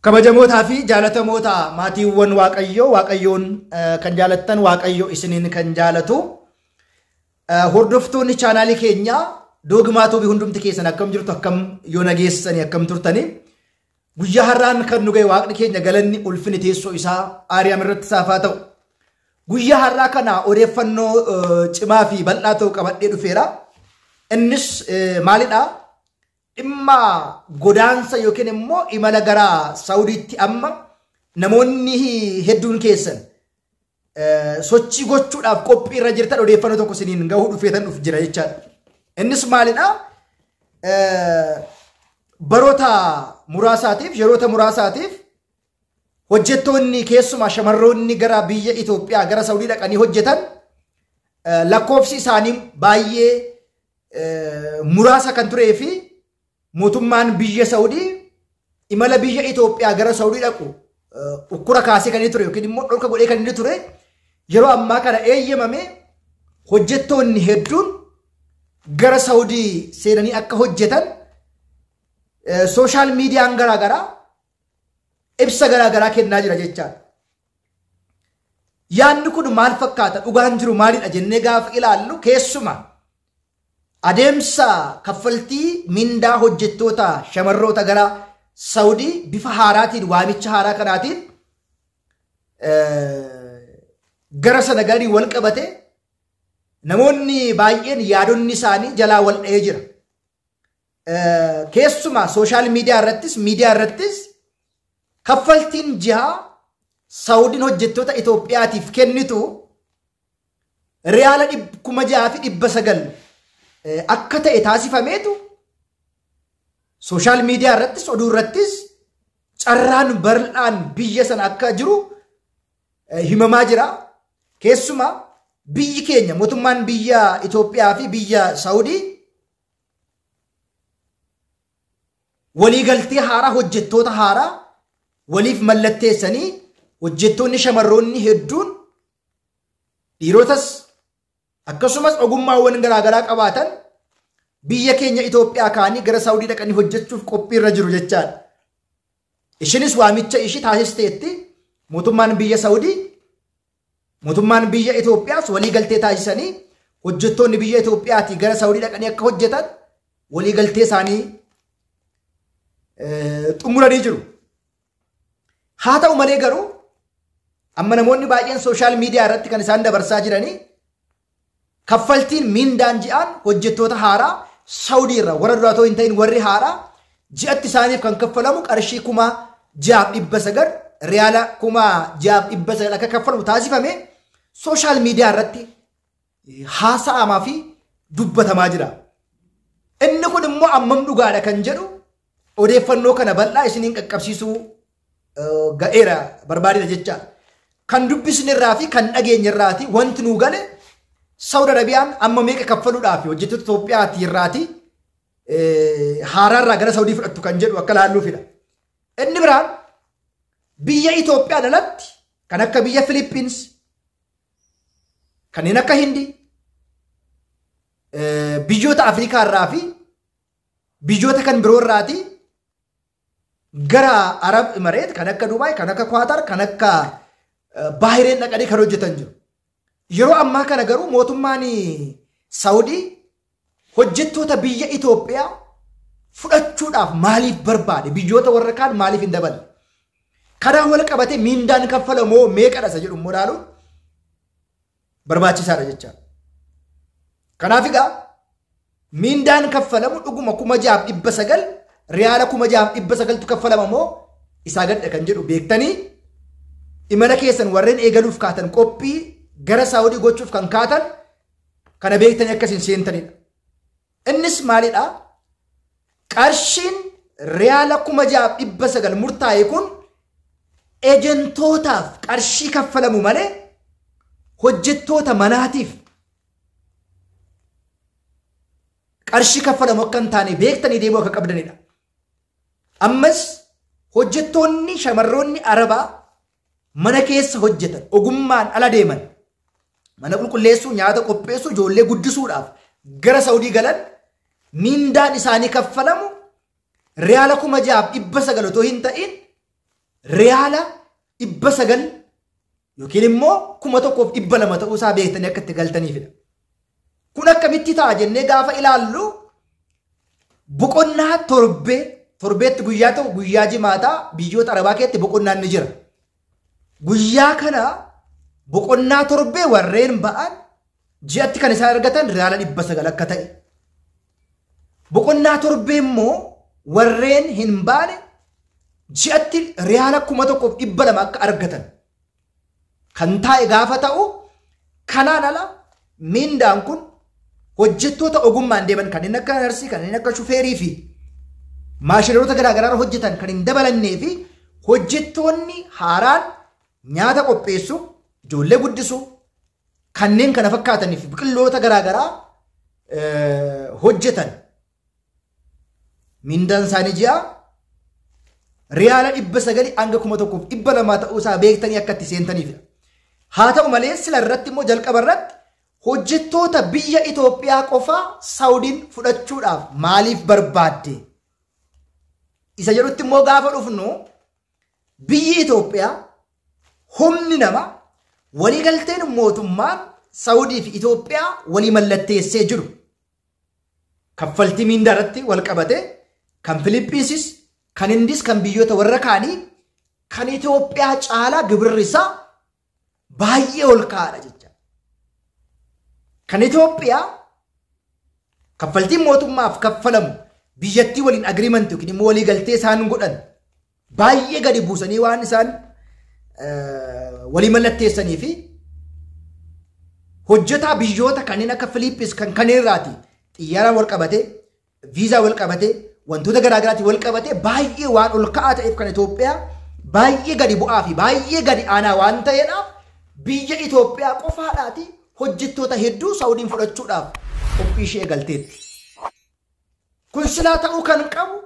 Kabajamootaa fi jaalatamoota maatiiwwan Waaqayyoo, Waaqayyoon kan jaalattan, Waaqayyo isiniin kan jaalatu. Hordoftoonni chaanaalii keenyaa Doogmaa Tuubii hundumti keessan akkam jirtu, akkam yoo nageessanii, akkam turtanii? Guyyaa har'aan kan nu ga'e Waaqni keenya galanni ulfinni teessoo isaa Aariyaam irratti saafaa ta'u. Guyyaa har'aa kana odeeffannoo cimaa fi bal'aa ta'u qabadhee dhufeera. Innis maalidhaa? Dhimma godaansa yookiin immoo imala gara Saawudiitti amma namoonni hedduun keessan sochii gochuudhaaf qophii irra jirtan odeeffannoo tokko isiniin gahuu dhufeetan dhuf jira jechaadha. Innis maalidhaa? Baroota muraasaatiif, yeroota muraasaatiif hojjettoonni keessumaa shamarroonni gara biyya Itoophiyaa gara Saawudii dhaqanii hojjetan lakkoofsi isaanii baay'ee muraasa kan turee fi mootummaan biyya Saawudii imala biyya Itoophiyaa gara Saawudii dhaqu ukkura kaasee kan inni ture yookiin immoo dhorka godhee kan inni ture yeroo ammaa kana eeyyamame hojjettoonni hedduun gara Saawudii seenanii akka hojjetan sooshaal miidiyaan garaagaraa ibsa garaagaraa kennaa jira jechaadha. Yaadni kun maal fakkaata? Dhugaan jiru maalidha jennee gaafa ilaallu keessumaa adeemsa kaffaltii mindaa hojjettoota shamarroota gara Saawudii bifa haaraatiin waamicha haaraa kanaatiin gara sana galii wal qabate namoonni baay'een yaadonni isaanii jalaa wal dha'ee jira. Keessumaa sooshaal miidiyaa irrattis kaffaltiin jihaa Saawudiin hojjettoota Itoophiyaatiif kennitu riyaala 6,900 akka ta'e taasifameetu sooshaal miidiyaa irrattis oduu irrattis carraan bal'aan biyya sana akka jiru himamaa jira. Keessumaa biyyi keenya mootummaan biyya Itoophiyaa fi biyya Saawudii waliigaltee haaraa hojjettoota haaraa waliif mallatteessanii hojjettoonni shamarroonni hedduun dhiirotas akkasumas ogummaawwan garaagaraa qabaatan biyya keenya Itoophiyaa kaanii gara Saawudii dhaqanii hojjechuuf qophii irra jiru jechaadha. Ishinis waamicha ishii taasisteetti mootummaan biyya Saawudii mootummaan biyya Itoophiyaas waliigaltee taasisanii hojjettoonni biyya Itoophiyaatii gara Saawudii dhaqanii akka hojjetan waliigaltee isaanii xumuranii jiru. Haa ta'u malee garuu amma namoonni baay'een sooshaal miidiyaa irratti kan isaan dabarsaa jiranii kaffaltiin mindaan ji'aan hojjettoota haaraa Saawudii irraa warra duraa otoo hin ta'in warri haaraa ji'atti isaaniif kan kaffalamu qarshii 6,900 riyaala 6,900 akka kaffalamu taasifame sooshaal miidiyaa irratti haasa'amaa fi dubbatamaa jira. Inni kun immoo ammam dhugaadha kan jedhu odeeffannoo kana bal'aa isiniin qaqqabsiisuu ga'eera barbaadedha jechaadha. Kan dubbisne irraa fi kan dhageenye irraati wanti nuu gale Saawud Arabiyaan amma meeqa kaffaluudhaaf hojjettoota Itoophiyaati irraati haaraarraa gara Saawudii fudhattu kan jedhu akka laalluufidha. Inni biraan biyya Itoophiyaan alatti kan akka biyya Filippins, kanneen akka Hindii, biyyoota Afrikaa irraa fi biyyoota kan biroo irraati gara Arab Emireet kan akka Dubaay, kan akka Kwaatar, kan akka Baahireen dhaqanii kan hojjetan jiru. Yeroo ammaa kana garuu mootummaan Saawudii hojjettoota biyya Itoophiyaa fudhachuudhaaf maaliif barbaade? Biyyoota warra kaan maaliif hin daballe? Karaa wal qabatee mindaan kaffalamoo meeqadha isa jedhu immoo ilaaluun barbaachisaadha jechaadha. Kanaaf egaa mindaan kaffalamu dhuguma 6,900 riyaala 6,900 kaffalama moo isaa gadha kan jedhu beektanii imala keessan warreen eegaluuf kaatan qophii gara Saawudii gochuuf kan kaatan kana beektanii akkasiin seentanidha. Innis maalidhaa? Qarshiin riyaala 6,900 murtaa'e kun ejentootaaf qarshii kaffalamu malee hojjettoota manaatiif qarshii kaffalamu akka hin taane beektanii deemuu akka qabdanidha. Ammas hojjettoonni shamarroonni Arabaa mana keessa hojjetan ogummaan ala deeman mana qulqulleessuu, nyaata qopheessuu, ijoollee guddisuudhaaf gara Saawudii galan mindaan isaanii kaffalamu riyaala 6,900 otoo hin ta'in riyaala 900 yookiin immoo 1200 ta'uu isaa beektanii akka itti galtaniifidha. Kun akkamitti ta'a jennee gaafa ilaallu boqonnaa torbeetti guyyaa ta'u guyyaa jimaataa biyyoota Arabaa keessatti boqonnaan ni jira. Guyyaa kana boqonnaa torbee warreen ba'an ji'atti kan isaan argatan riyaala 900 akka ta'e. Boqonnaa torbee immoo warreen hin baane ji'atti riyaala 1200 akka argatan kan taa'e gaafa ta'u, kanaan ala miindaan kun hojjettoota ogummaan deeman kanneen akka narsii, kanneen akka shufeerii fi maashinoota garaagaraa hojjetan kan hin dabalannee fi hojjettoonni haaraan nyaata qopheessu, ijoollee guddisu, kanneen kana fakkaatanii fi biqiloota garaagaraa hojjetan miindaan isaanii ji'a riyaala 900 hanga 1200 ta'uu isaa beektanii akka itti seentaniifidha. Haa ta'u malee sila irratti immoo jalqaba irratti hojjettoota biyya Itoophiyaa qofaa Saawudiin fudhachuudhaaf maaliif barbaadde? Isa jedhutti immoo gaafa dhufnu biyyi Itoophiyaa humni nama waliigalteen mootummaan Saawudii fi Itoophiyaa walii mallatteessee jiru. Kaffaltii miindaa irratti wal qabate kan Filiippiinsis, kan Hindis, kan biyyoota warra kaanii kan Itoophiyaa caalaa gibirri isaa baay'ee ol ka'aadha jecha. Kan Itoophiyaa kaffaltiin mootummaaf kaffalamu biyyattii waliin agiriimantii yookiin immoo waliigaltee isaan godhan baay'ee gadi buusanii waan isaan walii mallatteessanii fi hojjetaa biyyoota kanneen akka Filiippiins kan kaneerraati xiyyaaraan wal qabate, viizaa wal qabate, wantoota garaagaraatiin wal qabate baay'ee waan ol ka'aa ta'eef kan Itoophiyaa baay'ee gadi bu'aa fi baay'ee gadi aanaa waan ta'eedhaaf biyya Itoophiyaa qofaadhaati hojjettoota hedduu Saawudiin fudhachuudhaaf qophii ishee eegalteetti. Kun silaa ta'uu kan qabu,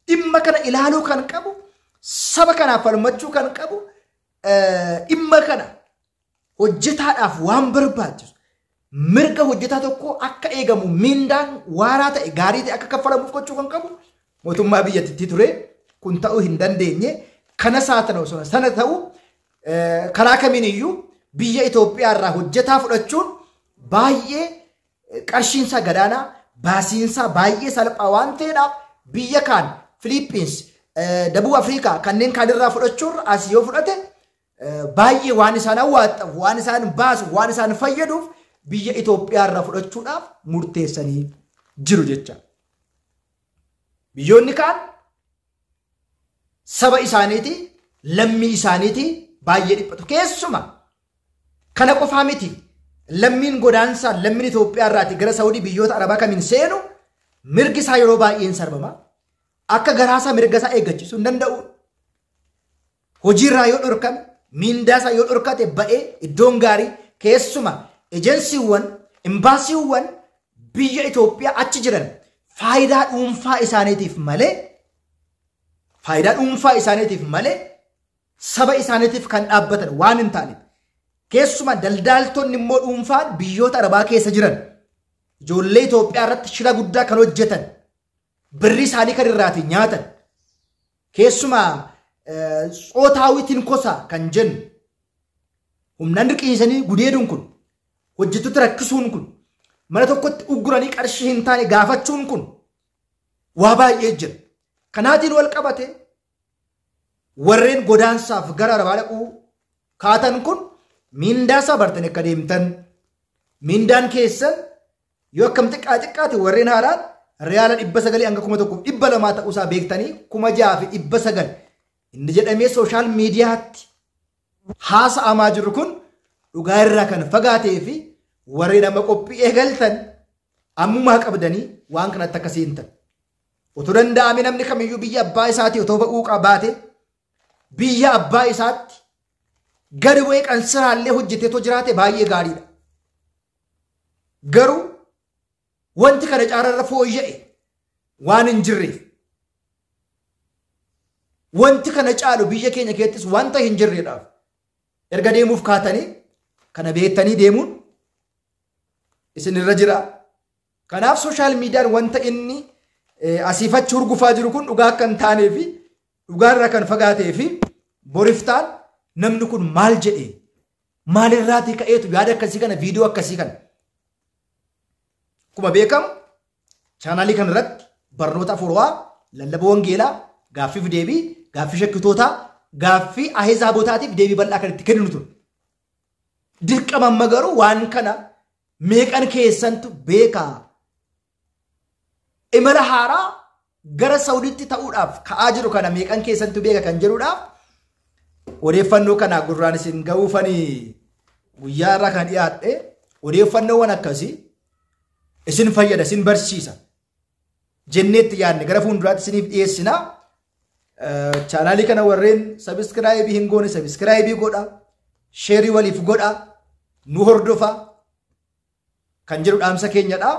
dhimma kana ilaaluu kan qabu, saba kanaaf falmachuu kan qabu, dhimma kana hojjetaadhaaf waan barbaachisu mirga hojjetaa tokkoo akka eegamu miindaan waaraa ta'e gaarii ta'e akka kaffalamuuf gochuu kan qabu mootummaa biyyattii ture. Kun ta'uu hin dandeenye. Kana saatana osoo sana ta'u karaa kamiin iyyuu biyya Itoophiyaa irraa hojjetaa fudhachuun baay'ee qarshiinsaa gadaanaa, baasiinsaa baay'ee salphaa waan ta'eedhaaf biyya kaan Filiippiins, Dabub Afrikaa kanneen kaanirraa fudhachuun as yoo fudhate baay'ee waan isaan hawwaataaf, waan isaan baasu, waan isaan fayyaduuf biyya Itoophiyaa irraa fudhachuudhaaf murteessanii jiru jecha. Biyyoonni kaan saba isaaniiti, lammii isaaniiti baay'ee dhiphatu. Keessuma kana qofaa miti. Lammiin godaansaa, lammiin Itoophiyaa irraati gara Saawudii biyyoota Arabaa kamiin seenu mirgi isaa yeroo baay'een sarbama. Akka garaasaa mirga isaa eeggachiisuu hin danda'u. Hojiirraa yoo dhorkame, miindaa isaa yoo dhorkate ba'ee iddoon gaarii keessuma ejensiiwwan, imbaasiiwwan biyya Itoophiyaa achi jiran faayidaa dhuunfaa isaaniitiif malee faayidaa dhuunfaa isaaniitiif malee saba isaaniitiif kan dhaabbatan waan hin taaneef. Keessuma daldaaltonni immoo dhuunfaan biyyoota Arabaa keessa jiran ijoollee Itoophiyaa irratti shira guddaa kan hojjetan, birri isaanii kan irraati nyaatan, keessuma tsootaawwitiin kosa kan jennu humnaan dirqisiisanii gudeeduun kun, hojjettoota rakkisuun kun, mana tokkotti ugguranii qarshii hin taane gaafachuun kun waa baay'ee jira. Kanaatiin wal qabate warreen godaansaaf gara Arabaa dhaquu kaatan kun miindaa isaa bartanii akka deemtan, miindaan keessan yoo akkam xiqqaa xiqqaate warreen haaraan riyaala 900 hanga 1200 ta'uu isaa beektanii 6900 inni jedhamee sooshaal miidiyaatti haasa'amaa jiru kun dhugaa irraa kan fagaatee fi warreen amma qophii eegaltan ammumaa qabdanii waan kanatti akka seentan. Otoo danda'ame namni kamiyyuu biyya abbaa isaatii otoo ba'uu qabaate biyya abbaa isaatti gadi bu'ee qansiraallee hojjetee jiraate baay'ee gaariidha. Garuu wanti kana caararra fooyya'e waan hin jirreef, wanti kana caalu biyya keenya keessattis wanta hin jirreedhaaf erga deemuuf kaatanii kana beektanii deemuun isin irra jira. Kanaaf sooshaal miidiyaan wanta inni asiifachi hurgufaa jiru kun dhugaa akka hin taanee fi dhugaarraa kan fagaatee fi Boriftaan namni kun maal jedhe maalirraatii ka'eetu yaada akkasii kana viidiyoo akkasii kana. Akkuma beekamu chaanaalii kanarratti barnoota afuuraa, lallaba wangeelaa, gaaffiif deebii, gaaffii shakkitootaa, gaaffii ahezaabotaatiif deebii bal'aa kan itti kenninu ture. Dirqama amma garuu waan kana meeqan keessantu beekaa? Imala haaraa gara Saudiitti ta'uudhaaf ka'aa jiru kana meeqan keessantu beeka kan jedhuudhaaf odeeffannoo kana gurraan isin ga'uufanii guyyaa irraa kan dhiyaadhe odeeffannoowwan akkasii isin fayyada, isin barsiisa jenneetti yaadne gara fuulduraatti isiniif dhiyeessina. Chaanaalii kana warreen sabiskiraayibii hin goone sabiskiraayibii godha, sheerii waliif godha, nu hordofa kan jedhu dhaamsa keenyadha.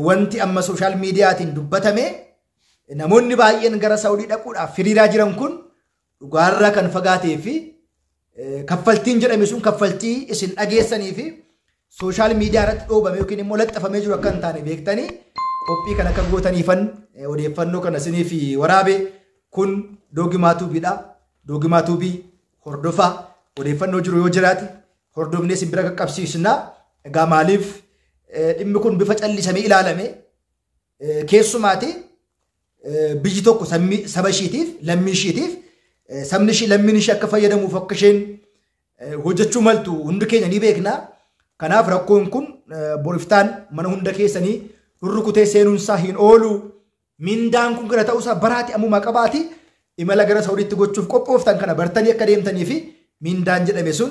Wanti amma sooshaal miidiyaatiin dubbatame namoonni baay'een gara Saawudii dhaquudhaaf hiriiraa jiran kun dhugaarraa kan fagaatee fi kaffaltiin jedhame sun kaffaltii isin dhageessanii fi sooshaal miidiyaa irratti dhoobame yookiin immoo laxxafamee jiru akka hin taane beektanii qophii kan akka gootaniifan odeeffannoo kana isiniif waraabe. Kun Doogimaa Tuubiidha. Doogimaa Tuubii hordofaa, odeeffannoo jiru yoo jiraate hordofnee isin bira qaqqabsiisna. Egaa maaliif dhimmi kun bifa callisamee ilaalame? Keessumaati biyyi tokko saba ishiitiif, lammii ishiitiif, sabni ishii lammiin ishii akka fayyadamuuf akka isheen hojjechuu maltu hundi keenya ni beekna. Kanaaf rakkoon kun boriftaan mana hunda keessanii rurrukutee seenuunsaa hin oolu. Mindaan kun gara ta'uusaa baraati ammumaa qabaati. Imala gara Saudiitti gochuuf qophooftan kana bartanii akka deemtanii fi mindaan jedhame sun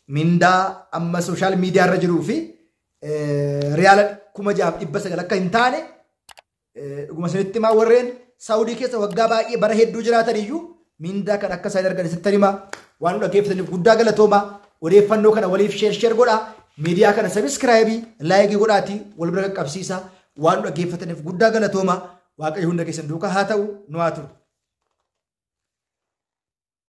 mindaa amma sooshaal miidiyaa irra jiruu fi riyaala 6,900 akka hin taane dhuguma isinitti himaa. Warreen Saawudii keessa waggaa baay'ee bara hedduu jiraatan iyyuu mindaa kan akka isaan argan isitti himaa. Waan nu dhaggeeffataniif guddaa galatooma. Odeeffannoo kana waliif sheer sheer godhaa. Miidiyaa kana sabiskiraayibii laayikii godhaatii wal bira qaqqabsiisaa. Waan nu dhaggeeffataniif guddaa galatooma. Waaqayyo hunda keessan duukaa haa ta'u, nu haa turu.